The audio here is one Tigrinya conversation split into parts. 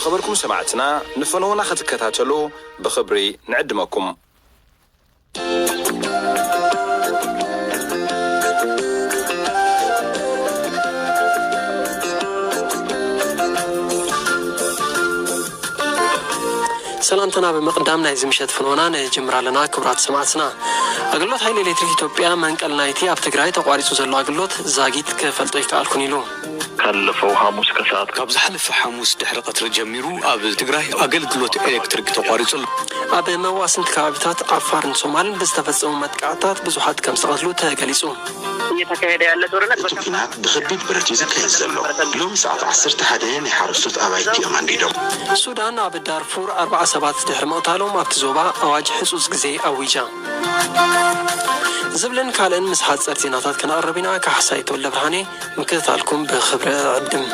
ዝኸበርኩም ሰማዕትና፣ ንፈነውና ክትከታተሉ ብኽብሪ ንዕድመኩም። ሰላምታና ብምቕዳም ናይዚ ምሸት ፍኖና ንጅምር ኣለና። ክቡራት ሰማዕትና፣ ኣገልግሎት ሓይሊ ኤሌክትሪክ ኢትዮጵያ መንቀል ናይቲ ኣብ ትግራይ ተቋሪጹ ዘሎ ኣገልግሎት ዛጊት ክፈልጦ ይከኣልኩን ኢሉ። ካለፈው ሐሙስ ከሰዓት ካብ ዝሓለፈ ሓሙስ ድሕሪ ቀትሪ ጀሚሩ ኣብ ትግራይ ኣገልግሎት ኤሌክትሪክ ተቋሪጹ ኣሎ። ኣብ መዋስንቲ ከባቢታት ዓፋርን ሶማልን ብዝተፈጸሙ መጥቃዕታት ብዙሓት ከም ዝተቐትሉ ተገሊጹ። እየተካሄደ ያለ ጦርነት እቲ በከባድ ኩናት ብኸቢድ ብረት እዩ ዝካየድ ዘሎ። ሎሚ ሰዓት ዓሰርተ ሓደ ናይ ሓረስቶት ኣባይቲ እዮም ኣንዲዶም። ሱዳን ኣብ ዳርፉር ኣርባዓ ሰባት ድሕሪ ምቕታሎም ኣብቲ ዞባ ኣዋጅ ሕጹጽ ግዜ ኣዊጃ። ዝብልን ካልእን ምስ ሓጸር ዜናታት ከነቕርብ ኢና። ካሕሳይ ተወልደ ብርሃኔ ምክትታልኩም ብኽብሪ እዕድም።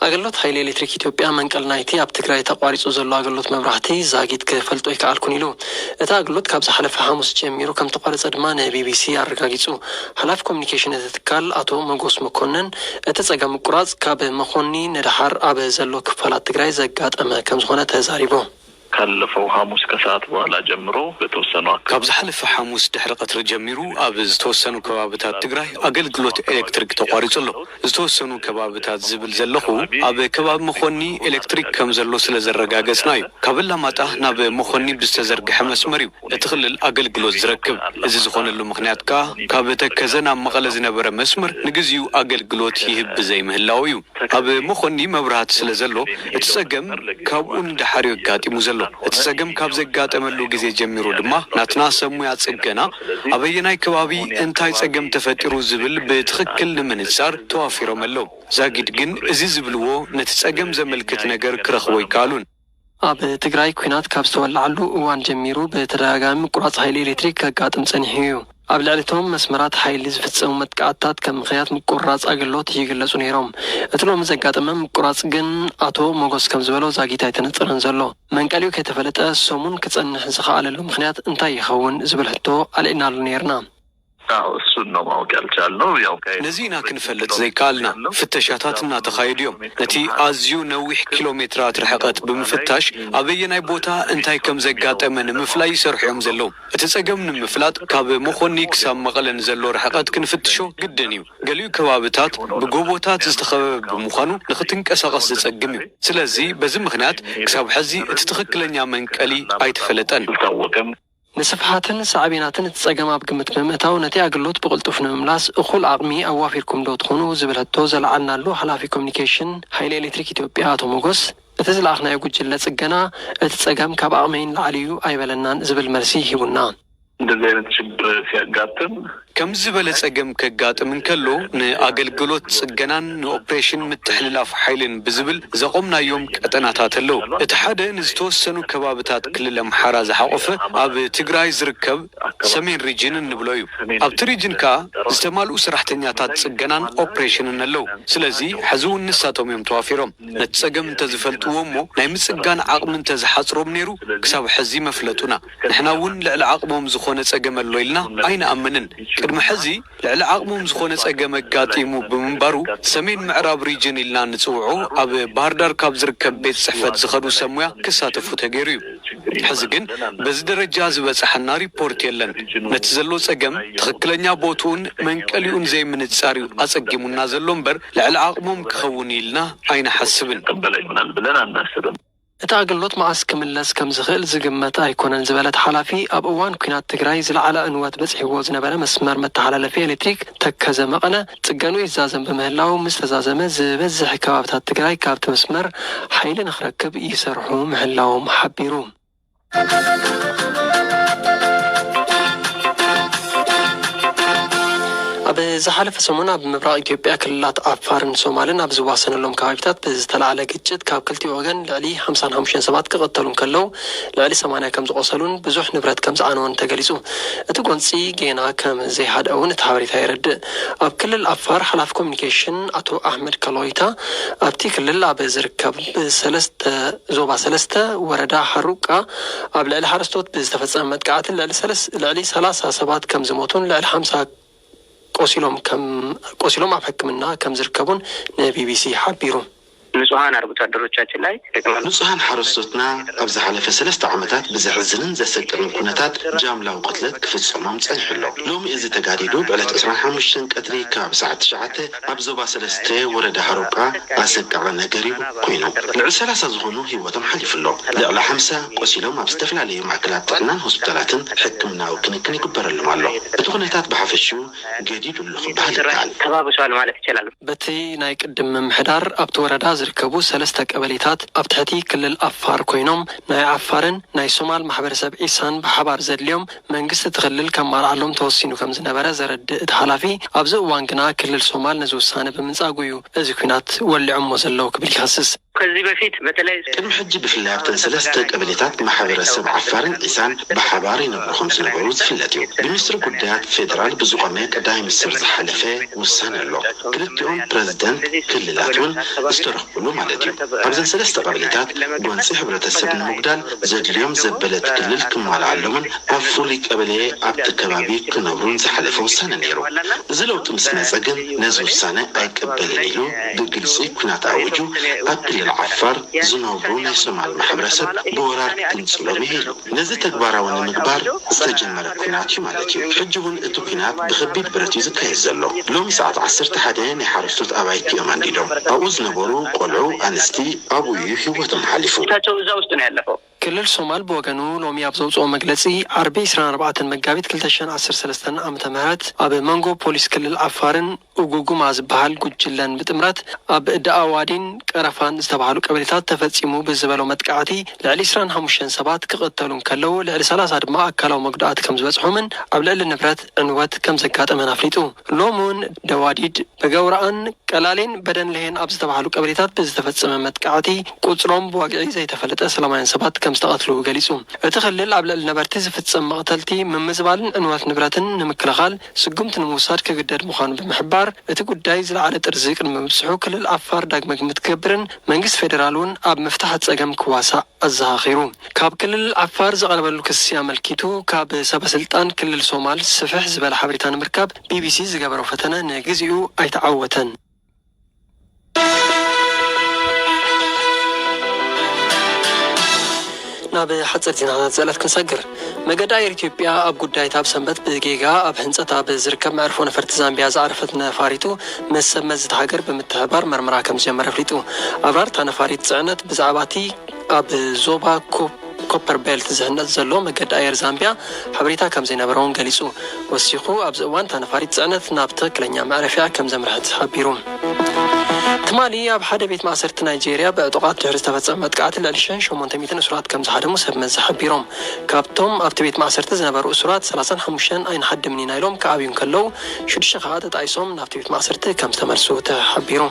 ኣገልግሎት ሓይሊ ኤሌክትሪክ ኢትዮጵያ መንቀል ናይቲ ኣብ ትግራይ ተቋሪጹ ዘሎ ኣገልግሎት መብራህቲ ዛጊት ክፈልጦ ይከኣልኩን ኢሉ። እቲ ኣገልግሎት ካብ ዝሓለፈ ሓሙስ ጀሚሩ ከም ተቋረጸ ድማ ንቢቢሲ ኣረጋጊጹ። ሓላፊ ኮሚኒኬሽን እቲ ትካል ኣቶ መጎስ መኮነን፣ እቲ ጸገም ምቁራጽ ካብ መኾኒ ንደሓር ኣብ ዘሎ ክፋላት ትግራይ ዘጋጠመ ከም ዝኾነ ተዛሪቡ። ካለፈው ሐሙስ ከሰዓት በኋላ ጀምሮ በተወሰኑ ኣካባቢ ካብ ዝሓለፈ ሓሙስ ድሕሪ ቀትሪ ጀሚሩ ኣብ ዝተወሰኑ ከባብታት ትግራይ ኣገልግሎት ኤሌክትሪክ ተቋሪጹ ኣሎ። ዝተወሰኑ ከባብታት ዝብል ዘለኹ ኣብ ከባቢ መኾኒ ኤሌክትሪክ ከም ዘሎ ስለ ዘረጋገጽና እዩ። ካብ ኣላማጣ ናብ መኾኒ ብዝተዘርግሐ መስመር እዩ እቲ ክልል ኣገልግሎት ዝረክብ። እዚ ዝኾነሉ ምኽንያት ከኣ ካብ ተከዘ ናብ መቐለ ዝነበረ መስመር ንግዚኡ ኣገልግሎት ይህብ ብዘይምህላው እዩ። ኣብ መኾኒ መብራህቲ ስለ ዘሎ እቲ ጸገም ካብኡ ንደሓር እዩ ኣጋጢሙ ዘሎ። እቲ ጸገም ካብ ዘጋጠመሉ ግዜ ጀሚሩ ድማ ናትና ሰብ ሙያ ጽገና ኣበየናይ ከባቢ እንታይ ጸገም ተፈጢሩ ዝብል ብትኽክል ንምንጻር ተዋፊሮም ኣለዉ። ዛጊድ ግን እዚ ዝብልዎ ነቲ ጸገም ዘመልክት ነገር ክረኽቦ ኣይከኣሉን። ኣብ ትግራይ ኲናት ካብ ዝተወለዓሉ እዋን ጀሚሩ ብተደጋጋሚ ምቁራጽ ሓይሊ ኤሌክትሪክ ከጋጥም ጸኒሑ እዩ። ኣብ ልዕሊ እቶም መስመራት ሓይሊ ዝፍጸሙ መጥቃዕትታት ከም ምኽንያት ምቁርራጽ ኣገልግሎት ይግለጹ ነይሮም። እቲ ሎሚ ዘጋጠመ ምቁራጽ ግን ኣቶ ሞጎስ ከም ዝበሎ ዛጊት ኣይተነጸረን ዘሎ። መንቀሊኡ ከይተፈለጠ ሰሙን ክጸንሕ ዝኸኣለሉ ምኽንያት እንታይ ይኸውን ዝብል ሕቶ ኣልዒልናሉ ነይርና። አዎ፣ እሱን ነው ማወቅ ያልቻልነው። ያው ከ- ነዚ ኢና ክንፈልጥ ዘይከኣልና። ፍተሻታት እናተኻየዱ እዮም። ነቲ ኣዝዩ ነዊሕ ኪሎ ሜትራት ርሕቀት ብምፍታሽ ኣበየናይ ቦታ እንታይ ከም ዘጋጠመ ንምፍላይ ይሰርሑ እዮም ዘለዉ። እቲ ጸገም ንምፍላጥ ካብ መኾኒ ክሳብ መቐለ ንዘሎ ርሕቀት ክንፍትሾ ግድን እዩ። ገሊኡ ከባብታት ብጎቦታት ዝተኸበበ ብምዃኑ ንኽትንቀሳቐስ ዘጸግም እዩ። ስለዚ በዚ ምኽንያት ክሳብ ሕዚ እቲ ትኽክለኛ መንቀሊ ኣይተፈለጠን። አልታወቀም። ንስፍሓትን ሳዕቤናትን እቲ ጸገም ኣብ ግምት ብምእታው፣ ነቲ ኣገልግሎት ብቕልጡፍ ንምምላስ እኹል ዓቕሚ ኣዋፊርኩም ዶ ትኾኑ ዝብል ሕቶ ዘልዓልናሉ ሓላፊ ኮሚኒኬሽን ሓይሊ ኤሌክትሪክ ኢትዮጵያ ኣቶ ሞጎስ፣ እቲ ዝለኣኽናዮ ጉጅለ ጽገና እቲ ጸገም ካብ ዓቕመይ ንላዕሊ እዩ ኣይበለናን ዝብል መልሲ ሂቡና። እንደዚህ አይነት ችግር ሲያጋጥም ከምዚ ዝበለ ጸገም ከጋጥም እንከሎ ንኣገልግሎት ጽገናን ንኦፕሬሽን ምትሕልላፍ ሓይልን ብዝብል ዘቖምናዮም ቀጠናታት ኣለዉ። እቲ ሓደ ንዝተወሰኑ ከባብታት ክልል ኣምሓራ ዝሓቖፈ ኣብ ትግራይ ዝርከብ ሰሜን ሪጅን እንብሎ እዩ። ኣብቲ ሪጅን ከኣ ዝተማልኡ ሰራሕተኛታት ጽገናን ኦፕሬሽንን ኣለዉ። ስለዚ ሕዚ እውን ንሳቶም እዮም ተዋፊሮም። ነቲ ጸገም እንተዝፈልጥዎ እሞ ናይ ምጽጋን ዓቕሚ እንተዝሓጽሮም ነይሩ ክሳብ ሕዚ መፍለጡና። ንሕና እውን ልዕሊ ዓቕሞም ዝኾነ ጸገም ኣሎ ኢልና ኣይንኣምንን። ቅድሚ ሕዚ ልዕሊ ዓቕሞም ዝኾነ ጸገም ኣጋጢሙ ብምንባሩ ሰሜን ምዕራብ ሪጅን ኢልና ንጽውዖ ኣብ ባህር ዳር ካብ ዝርከብ ቤት ጽሕፈት ዝኸዱ ሰብ ሙያ ክሳተፉ ተገይሩ እዩ። ሕዚ ግን በዚ ደረጃ ዝበጽሓና ሪፖርት የለን። ነቲ ዘሎ ጸገም ትኽክለኛ ቦትኡን መንቀሊኡን ዘይምንጻር እዩ ኣጸጊሙና ዘሎ እምበር ልዕሊ ዓቕሞም ክኸውን ኢልና ኣይንሓስብን። ይቀበል ይሆናል ብለን አናስብም። እቲ ኣገልግሎት መዓስ ክምለስ ከም ዝኽእል ዝግመት ኣይኮነን ዝበለት ሓላፊ፣ ኣብ እዋን ኲናት ትግራይ ዝለዓለ ዕንወት በጺሕዎ ዝነበረ መስመር መተሓላለፊ ኤሌክትሪክ ተከዘ መቐለ ጽገንኡ ይዛዘም ብምህላው፣ ምስ ተዛዘመ ዝበዝሕ ከባብታት ትግራይ ካብቲ መስመር ሓይሊ ንኽረክብ ይሰርሑ ምህላዎም ሓቢሩ። ዝሓለፈ ሰሙን ኣብ ምብራቕ ኢትዮጵያ ክልላት ዓፋርን ሶማልን ኣብ ዝዋሰነሎም ከባቢታት ብዝተላዕለ ግጭት ካብ ክልቲኡ ወገን ልዕሊ ሓምሳን ሓሙሽተን ሰባት ክቐተሉ እንከለዉ፣ ልዕሊ ሰማንያ ከም ዝቖሰሉን ብዙሕ ንብረት ከም ዝዓነወን ተገሊጹ። እቲ ጎንጺ ጌና ከም ዘይሃድአ እውን እቲ ሓበሬታ የረድእ። ኣብ ክልል ዓፋር ሓላፊ ኮሚኒኬሽን ኣቶ ኣሕመድ ከሎይታ፣ ኣብቲ ክልል ኣብ ዝርከብ ብሰለስተ ዞባ ሰለስተ ወረዳ ሓሩቃ ኣብ ልዕሊ ሓረስቶት ብዝተፈጸመ መጥቃዕቲ ልዕሊ ሰለስ-፣ ልዕሊ ሰላሳ ሰባት ከም ዝሞቱን ልዕሊ ሓምሳ ቆሲሎም ከም፣ ቆሲሎም ኣብ ሕክምና ከም ዝርከቡን ንቢቢሲ ሓቢሩ። ንጹሃን አርብቶ አደሮቻችን ላይ ንጹሃን ሓረስቶትና ኣብ ዝሓለፈ ሰለስተ ዓመታት ብዘሕዝንን ዘሰቅቕን ኩነታት ጃምላዊ ቅትለት ክፍጸሞም ጸኒሑ ኣሎ። ሎሚ እዚ ተጋዲዱ ብዕለት ዕስራን ሓሙሽተን ቀትሪ ካብ ሰዓት ትሽዓተ ኣብ ዞባ ሰለስተ ወረዳ ሃሮቃ ኣሰቃቒ ነገር እዩ ኮይኑ። ልዕሊ ሰላሳ ዝኾኑ ህይወቶም ሓሊፉ ኣሎ። ልዕሊ ሓምሳ ቆሲሎም ኣብ ዝተፈላለዩ ማእከላት ጥዕናን ሆስፒታላትን ሕክምናዊ ክንክን ይግበረሎም ኣሎ። እቲ ኩነታት ብሓፈሽኡ ገዲዱ ኣሎ ክበሃል ይከኣል። ተባብሷል ማለት ይቻላል። በቲ ናይ ቅድም ምምሕዳር ኣብቲ ወረዳ ዝርከቡ ሰለስተ ቀበሌታት ኣብ ትሕቲ ክልል ዓፋር ኮይኖም ናይ ዓፋርን ናይ ሶማል ማሕበረሰብ ዒሳን ብሓባር ዘድልዮም መንግስቲ እቲ ክልል ከማልኣሎም ተወሲኑ ከም ዝነበረ ዘረድእ እቲ ሓላፊ፣ ኣብዚ እዋን ግና ክልል ሶማል ነዚ ውሳነ ብምንጻጉ እዩ እዚ ኲናት ወሊዖሞ ዘለዉ ክብል ይኸስስ። ከዚህ በፊት በተለይ ቅድሚ ሕጂ ብፍላይ ኣብተን ሰለስተ ቀበሌታት ማሕበረሰብ ዓፋርን ዒሳን ብሓባር ይነብሩ ከም ዝነበሩ ዝፍለጥ እዩ። ብሚኒስትሪ ጉዳያት ፌደራል ብዝቖመ ቀዳማይ ሚኒስትር ዝሓለፈ ውሳነ ኣሎ። ክልቲኦም ፕረዚደንት ክልላት እውን ዝተረኽብሉ ማለት እዩ። ኣብዘን ሰለስተ ቀበሌታት ጎንፂ ሕብረተሰብ ንምጉዳል ዘድልዮም ዘበለት ክልል ክማልኣሎምን ኣብ ፍሉይ ቀበሌ ኣብቲ ከባቢ ክነብሩን ዝሓለፈ ውሳነ ነይሩ። እዚ ለውጢ ምስ መፀ ግን ነዚ ውሳነ ኣይቀበልን ኢሉ ብግልፂ ኲናት ኣዊጁ ኣብ ክልል ዓፋር ዝነብሩ ናይ ሶማል ማሕበረሰብ ብወራር ክንፅሎም እዩ ኢሉ። ነዚ ተግባራዊ ንምግባር ዝተጀመረ ኲናት እዩ ማለት እዩ። ሕጂ እውን እቲ ኲናት ብኸቢድ ብረት እዩ ዝካየድ ዘሎ። ሎሚ ሰዓት ዓሰርተ ሓደ ናይ ሓረስቶት ኣባይቲ እዮም ኣንዲዶም። ኣብኡ ዝነበሩ ቆልዑ፣ ኣንስቲ ኣብኡ እዩ ህይወቶም ሓሊፉ። ቤታቸው እዛ ውስጥ ነው ያለፈው። ክልል ሶማል ብወገኑ ሎሚ ኣብ ዘውፅኦ መግለፂ፣ ዓርቢ ዕስራን ኣርባዕተን መጋቢት ክልተ ሽሕን ዓሰርተ ሰለስተን ዓመተ ምህረት ኣብ መንጎ ፖሊስ ክልል ዓፋርን ኡጉጉማ ዝበሃል ጉጅለን ብጥምረት ኣብ ደኣዋዲን ቀረፋን ዝተባህሉ ቀበሌታት ተፈጺሙ ብዝበሎ መጥቃዕቲ ልዕሊ ዕስራን ሓሙሽተን ሰባት ክቕተሉ እንከለዉ፣ ልዕሊ ሰላሳ ድማ ኣካላዊ መጉዳእቲ ከም ዝበጽሖምን ኣብ ልዕሊ ንብረት ዕንወት ከም ዘጋጠመን ኣፍሊጡ። ሎሚ እውን ደዋዲድ፣ በገውራኣን ቀላሌን በደንለሄን ኣብ ዝተባህሉ ቀበሌታት ብዝተፈጸመ መጥቃዕቲ ቁጽሮም ብወግዒ ዘይተፈለጠ ሰላማውያን ሰባት ከም ዝተቐትሉ ገሊጹ። እቲ ክልል ኣብ ልዕሊ ነበርቲ ዝፍጸም መቕተልቲ፣ ምምዝባልን ዕንወት ንብረትን ንምክልኻል ስጉምቲ ንምውሳድ ክግደድ ምዃኑ ብምሕባር፣ እቲ ጉዳይ ዝለዓለ ጥርዚ ቅድሚ ምብጽሑ ክልል ዓፋር ዳግመ ግምት ክገብርን መንግስቲ ፌደራል እውን ኣብ ምፍታሕ ጸገም ክዋሳእ ኣዘኻኺሩ። ካብ ክልል ዓፋር ዝቐረበሉ ክሲ ኣመልኪቱ ካብ ሰበ ስልጣን ክልል ሶማል ስፍሕ ዝበለ ሓበሬታ ንምርካብ ቢቢሲ ዝገበሮ ፈተነ ንግዚኡ ኣይተዓወተን። ናብ ሓፂር ዜናታት ዘዕለት ክንሰግር። መገዲ ኣየር ኢትዮጵያ ኣብ ጉዳይታ ኣብ ሰንበት ብጌጋ ኣብ ህንፀት ኣብ ዝርከብ መዕርፎ ነፈርቲ ዛምቢያ ዝዓረፈት ነፋሪቱ ምስ ሰብ መዚ እታ ሃገር ብምትሕብባር መርመራ ከም ዝጀመረ ኣፍሊጡ። ኣብራር እታ ነፋሪት ፅዕነት ብዛዕባ እቲ ኣብ ዞባ ኮ-፣ ኮፐር ቤልት ዝህነፅ ዘሎ መገዲ ኣየር ዛምቢያ ሓበሬታ ከም ዘይነበሮ እውን ገሊፁ። ወሲኹ፣ ኣብዚ እዋን እታ ነፋሪት ጽዕነት ናብ ትኽክለኛ መዕረፊያ ከም ዘምርሐት ሓቢሩ። ትማሊ ኣብ ሓደ ቤት ማእሰርቲ ናይጄርያ ብዕጡቓት ድሕሪ ዝተፈጸመ መጥቃዕቲ ልዕሊ ሽሕን ሸሞንተ ሚእትን እሱራት ከም ዝሃደሙ ሰብ መዚ ሓቢሮም። ካብቶም ኣብቲ ቤት ማእሰርቲ ዝነበሩ እሱራት ሰላሳን ሓሙሽተን ኣይንሃድምን ኢና ኢሎም ክኣብዩ እንከለዉ፣ ሽዱሽተ ከኣ ተጣይሶም ናብቲ ቤት ማእሰርቲ ከም ዝተመልሱ ተሓቢሩ።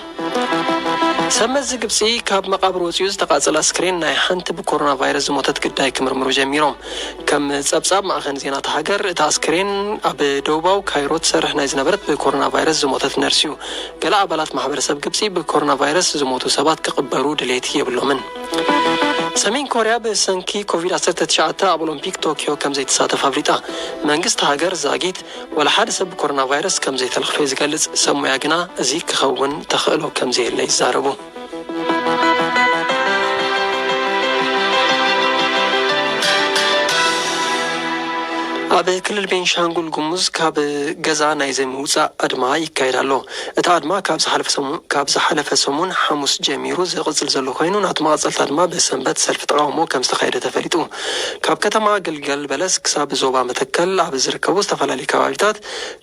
ሰብ መዚ ግብጺ ካብ መቓብር ወጺኡ ዝተቓጸለ ኣስክሬን ናይ ሓንቲ ብኮሮና ቫይረስ ዝሞተት ግዳይ ክምርምሩ ጀሚሮም። ከም ጸብጻብ ማእኸን ዜና እታ ሃገር፣ እታ ኣስክሬን ኣብ ደቡባዊ ካይሮ ትሰርሕ ናይ ዝነበረት ብኮሮና ቫይረስ ዝሞተት ነርስ እዩ። ገለ ኣባላት ማሕበረሰብ ግብጺ ብኮሮና ቫይረስ ዝሞቱ ሰባት ክቕበሩ ድሌት የብሎምን። ሰሜን ኮርያ ብሰንኪ ኮቪድ ዓሰርተ ትሽዓተ ኣብ ኦሎምፒክ ቶኪዮ ከም ዘይትሳተፍ ኣፍሊጣ። መንግስቲ ሃገር ዛጊት ዋላ ሓደ ሰብ ብኮሮና ቫይረስ ከም ዘይተለኽፈ እዩ ዝገልጽ። ሰብ ሞያ ግና እዚ ክኸውን ተኽእሎ ከም ዘየለ ይዛረቡ። ኣብ ክልል ቤንሻንጉል ጉሙዝ ካብ ገዛ ናይ ዘይምውጻእ ኣድማ ይካየድ ኣሎ። እቲ ኣድማ ካብ ዝሓለፈ ሰሙ-፣ ካብ ዝሓለፈ ሰሙን ሓሙስ ጀሚሩ ዝቕጽል ዘሎ ኮይኑ፣ ናቱ መቐጸልታ ድማ ብሰንበት ሰልፊ ተቓውሞ ከም ዝተኻየደ ተፈሊጡ። ካብ ከተማ ገልገል በለስ ክሳብ ዞባ መተከል ኣብ ዝርከቡ ዝተፈላለዩ ከባቢታት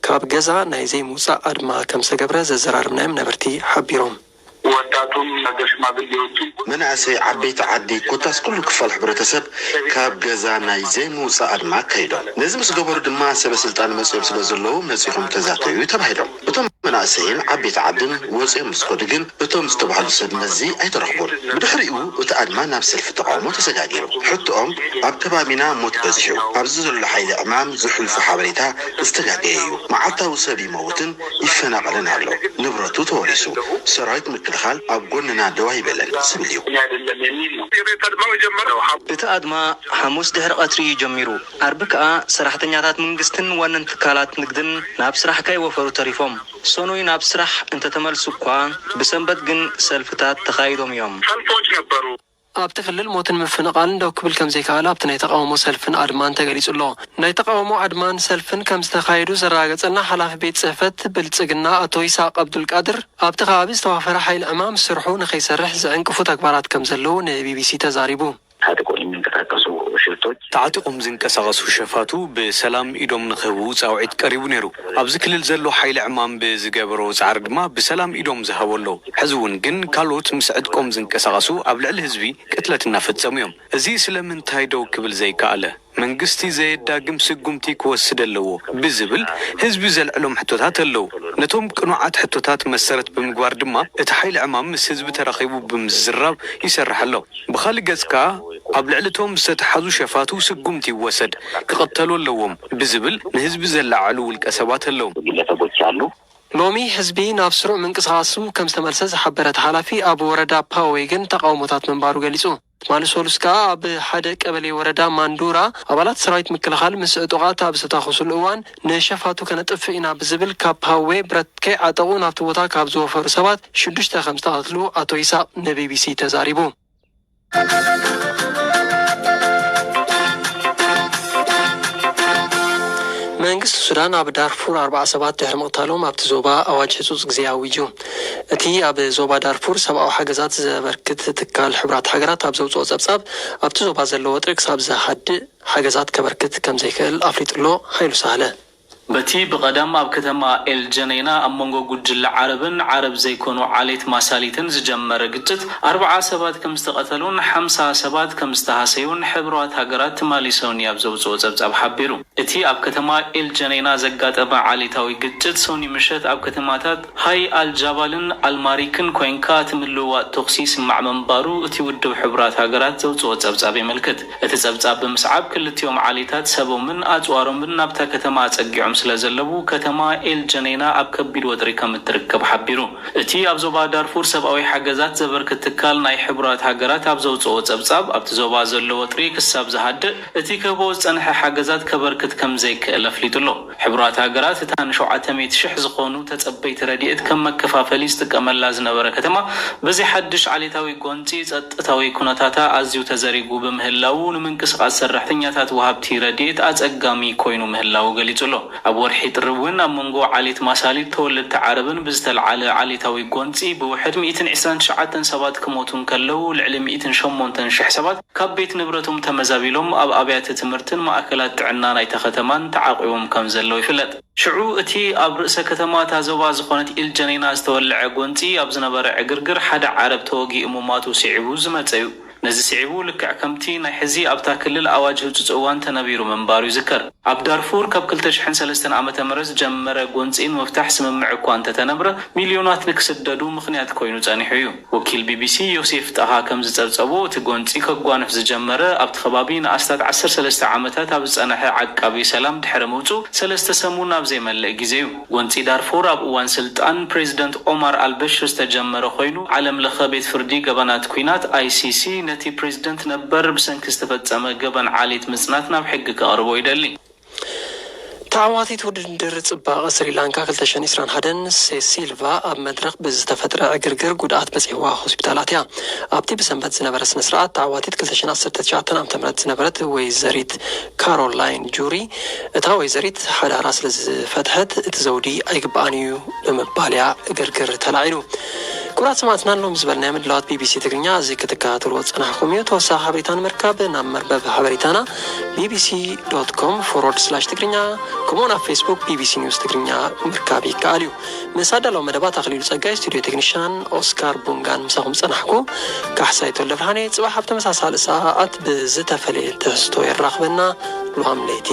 ካብ ገዛ ናይ ዘይምውጻእ ኣድማ ከም ዝተገብረ ዘዘራረብናዮም ነበርቲ ሓቢሮም። ወጣቱም፣ ሽማግሌዎቹም፣ መናእሰይ፣ ዓበይቲ ዓዲ፣ ኮታስ ኩሉ ክፋል ሕብረተሰብ ካብ ገዛ ናይ ዘይምውፃእ ኣድማ ኣካይዶም። ነዚ ምስ ገበሩ ድማ ሰበ ስልጣን መፂኦም ስለ ዘለዉ መፂኹም ተዛተዩ ተባሂሎም። እቶም መናእሰይን ዓበይቲ ዓድን ወፂኦም ምስ ከዱ ግን እቶም ዝተባህሉ ሰብ መዚ ኣይተረኽቡን። ብድሕሪኡ እቲ ኣድማ ናብ ሰልፊ ተቃውሞ ተሰጋጊሩ። ሕቶኦም ኣብ ከባቢና ሞት በዚሑ፣ ኣብዚ ዘሎ ሓይሊ ዕማም ዝሕልፎ ሓበሬታ ዝተጋገየ እዩ። መዓልታዊ ሰብ ይመውትን ይፈናቐልን ኣሎ። ንብረቱ ተወሪሱ። ሰራዊት ምክልኻል ኣብ ጎንና ደው ኣይበለን ዝብል እዩ። እቲ ኣድማ ሓሙስ ድሕሪ ቀትሪ እዩ ጀሚሩ። ዓርቢ ከኣ ሰራሕተኛታት መንግስትን ዋነን ትካላት ንግድን ናብ ስራሕ ከይወፈሩ ተሪፎም። ሰኑይ ናብ ስራሕ እንተተመልሱ እኳ ብሰንበት ግን ሰልፍታት ተኻይዶም እዮም። ኣብቲ ክልል ሞትን ምፍንቓልን ደው ክብል ከምዘይከኣለ ኣብቲ ናይ ተቓውሞ ሰልፍን ኣድማን ተገሊጹ ኣሎ። ናይ ተቓውሞ ኣድማን ሰልፍን ከምዝተኻየዱ ዘረጋገጸልና ሓላፊ ቤት ጽሕፈት ብልጽግና ኣቶ ይስሃቅ ኣብዱልቃድር፣ ኣብቲ ከባቢ ዝተዋፈረ ሓይሊ ዕማም ስርሑ ንኸይሰርሕ ዝዕንቅፉ ተግባራት ከምዘለዉ ንቢቢሲ ተዛሪቡ። ታጥቆ የሚንቀሳቀሱ ሽፍቶች ተዓጢቖም ዝንቀሳቐሱ ሸፋቱ ብሰላም ኢዶም ንክህቡ ጻውዒት ቀሪቡ ነይሩ። ኣብዚ ክልል ዘሎ ሓይሊ ዕማም ብዝገበሮ ጻዕሪ ድማ ብሰላም ኢዶም ዝሃቦ ኣሎ። ሕዚ እውን ግን ካልኦት ምስ ዕጥቆም ዝንቀሳቐሱ ኣብ ልዕሊ ህዝቢ ቅትለት እናፈጸሙ እዮም። እዚ ስለምንታይ ደው ክብል ዘይከኣለ? መንግስቲ ዘየዳግም ስጉምቲ ክወስድ ኣለዎ ብዝብል ህዝቢ ዘልዕሎም ሕቶታት ኣለዉ። ነቶም ቅኑዓት ሕቶታት መሰረት ብምግባር ድማ እቲ ሓይሊ ዕማም ምስ ህዝቢ ተራኺቡ ብምዝራብ ይሰርሕ ኣሎ። ብኻልእ ገጽ ከኣ ኣብ ልዕሊ እቶም ዝተተሓዙ ሸፋቱ ስጉምቲ ይወሰድ፣ ክቕተሉ ኣለዎም ብዝብል ንህዝቢ ዘለዓዕሉ ውልቀ ሰባት ኣለዉ። ግለሰቦች አሉ። ሎሚ ህዝቢ ናብ ስሩዕ ምንቅስቓሱ ከም ዝተመልሰ ዝሓበረ እቲ ሓላፊ፣ ኣብ ወረዳ ፓወይ ግን ተቓውሞታት ምንባሩ ገሊጹ። ትማሊ ሰሉስ ከኣ ኣብ ሓደ ቀበሌ ወረዳ ማንዱራ ኣባላት ሰራዊት ምክልኻል ምስ ዕጡቓት ኣብ ዝተታኾሱሉ እዋን ንሸፋቱ ከነጥፍእ ኢና ብዝብል ካብ ፓዌ ብረት ከይዓጠቑ ናብቲ ቦታ ካብ ዝወፈሩ ሰባት ሽዱሽተ ከም ዝተቐትሉ ኣቶ ይስሃቅ ንቢቢሲ ተዛሪቡ። መንግስቲ ሱዳን ኣብ ዳርፉር ኣርብዓ ሰባት ድሕሪ ምቕታሎም ኣብቲ ዞባ ኣዋጅ ህጹጽ ግዜ ኣዊጁ። እቲ ኣብ ዞባ ዳርፉር ሰብኣዊ ሓገዛት ዘበርክት ትካል ሕቡራት ሃገራት ኣብ ዘውጽኦ ጸብጻብ ኣብቲ ዞባ ዘሎ ወጥሪ ክሳብ ዝሃድእ ሓገዛት ከበርክት ከምዘይክእል ኣፍሊጡ ኣሎ። ሓይሉ ሳህለ። በቲ ብቐዳም ኣብ ከተማ ኤል ጀነይና ኣብ መንጎ ጉጅለ ዓረብን ዓረብ ዘይኮኑ ዓሌት ማሳሊትን ዝጀመረ ግጭት ኣርብዓ ሰባት ከም ዝተቐተሉን ሓምሳ ሰባት ከም ዝተሃሰዩን ሕቡራት ሃገራት ትማሊ ሰኑይ ኣብ ዘውፅኦ ጸብጻብ ሓቢሩ። እቲ ኣብ ከተማ ኤል ጀነይና ዘጋጠመ ዓሌታዊ ግጭት ሰኑይ ምሸት ኣብ ከተማታት ሃይ ኣል ጃባልን ኣል ማሪክን ኮይንካ እቲ ምልውዋጥ ተኹሲ ይስማዕ ምንባሩ እቲ ውድብ ሕቡራት ሃገራት ዘውፅኦ ጸብጻብ የመልክት። እቲ ጸብጻብ ብምስዓብ ክልቲኦም ዓሌታት ሰቦምን ኣጽዋሮምን ናብታ ከተማ ኣጸጊዖም ስለ ዘለዉ ከተማ ኤል ጀነይና ኣብ ከቢድ ወጥሪ ከም እትርከብ ሓቢሩ። እቲ ኣብ ዞባ ዳርፉር ሰብኣዊ ሓገዛት ዘበርክት ትካል ናይ ሕቡራት ሃገራት ኣብ ዘውጽኦ ጸብጻብ ኣብቲ ዞባ ዘሎ ወጥሪ ክሳብ ዝሃድእ እቲ ክህቦ ዝጸንሐ ሓገዛት ከበርክት ከም ዘይክእል ኣፍሊጡ ኣሎ። ሕቡራት ሃገራት እታ ንሸውዓተ ሚእቲ ሽሕ ዝኾኑ ተጸበይቲ ረድኤት ከም መከፋፈሊ ዝጥቀመላ ዝነበረ ከተማ በዚ ሓድሽ ዓሌታዊ ጎንጺ ጸጥታዊ ኩነታታ ኣዝዩ ተዘሪጉ ብምህላዉ ንምንቅስቓስ ሰራሕተኛታት ወሃብቲ ረድኤት ኣጸጋሚ ኮይኑ ምህላዉ ገሊጹ ኣሎ። ኣብ ወርሒ ጥሪ እውን ኣብ መንጎ ዓሌት ማሳሊት ተወለድቲ ዓረብን ብዝተልዓለ ዓሌታዊ ጎንጺ ብውሕድ ሚእትን ዕስራን ትሽዓተን ሰባት ክሞቱ እንከለዉ ልዕሊ ሚእትን ሸሞንተን ሽሕ ሰባት ካብ ቤት ንብረቶም ተመዛቢሎም ኣብ ኣብያተ ትምህርትን ማእከላት ጥዕና ናይታ ከተማን ተዓቂቦም ከም ዘለዉ ይፍለጥ። ሽዑ እቲ ኣብ ርእሰ ከተማ እታ ዞባ ዝኾነት ኢል ጀነይና ዝተወልዐ ጎንጺ ኣብ ዝነበረ ዕግርግር ሓደ ዓረብ ተወጊኡ ምሟቱ ስዒቡ ዝመጸ እዩ። ነዚ ስዒቡ ልክዕ ከምቲ ናይ ሕዚ ኣብታ ክልል ኣዋጅ ህጹጽ እዋን ተነቢሩ ምንባሩ ይዝከር። ኣብ ዳርፉር ካብ ክልተ ሽሕን ሰለስተን ዓመተ ምህረት ዝጀመረ ጎንጺ ንምፍታሕ ስምምዕ እኳ እንተተነብረ ሚልዮናት ንክስደዱ ምኽንያት ኮይኑ ጸኒሑ እዩ። ወኪል ቢቢሲ ዮሴፍ ጣሃ ከም ዝጸብጸቦ፣ እቲ ጎንጺ ከጓንፍ ዝጀመረ ኣብቲ ከባቢ ንኣስታት ዓሰርተ ሰለስተ ዓመታት ኣብ ዝጸንሐ ዓቃቢ ሰላም ድሕሪ ምውጽኡ ሰለስተ ሰሙን ኣብ ዘይመልእ ግዜ እዩ። ጎንጺ ዳርፉር ኣብ እዋን ስልጣን ፕሬዚደንት ኦማር ኣልበሽር ዝተጀመረ ኮይኑ፣ ዓለም ለኸ ቤት ፍርዲ ገበናት ኲናት ኣይሲሲ ነቲ ፕሬዚደንት ነበር ብሰንኪ ዝተፈጸመ ገበን ዓሌት ምጽናት ናብ ሕጊ ከቕርቦ ይደሊ። ተዓዋቲት ውድድር ጽባቐ ስሪላንካ ክልተ ሽሕን ዕስራን ሓደን ሴሲልቫ ኣብ መድረኽ ብዝተፈጥረ ዕግርግር ጉድኣት በጺሕዋ ሆስፒታል ኣትያ። ኣብቲ ብሰንበት ዝነበረ ስነ ስርዓት ተዓዋቲት ክልተ ሽሕን ዓሰርተ ትሽዓተን ዓመተ ምህረት ዝነበረት ወይዘሪት ካሮላይን ጁሪ፣ እታ ወይዘሪት ሓዳራ ስለ ዝፈትሐት እቲ ዘውዲ ኣይግብኣን እዩ ብምባል እያ ዕግርግር ተላዒሉ። ክቡራት ሰማዕትና፣ ሎም ዝበልናዮ ምድላዋት ቢቢሲ ትግርኛ እዚ ክትከታተልዎ ዝጸናሕኩም እዩ። ተወሳኺ ሓበሬታ ንምርካብ ናብ መርበብ ሓበሬታና ቢቢሲ ዶት ኮም ፎርወርድ ስላሽ ትግርኛ፣ ከምኡውን ኣብ ፌስቡክ ቢቢሲ ኒውስ ትግርኛ ምርካብ ይከኣል እዩ። ምስ ኣዳለዊ መደባት ኣኽሊሉ ጸጋይ፣ ስቱድዮ ቴክኒሻን ኦስካር ቡንጋን ምሳኹም ጸናሕኩ። ካሕሳይ ተወልደ ብርሃነ። ጽባሕ ኣብ ተመሳሳሊ ሰዓት ብዝተፈለየ ትሕዝቶ የራኽበና። ሉሃም ለይቲ።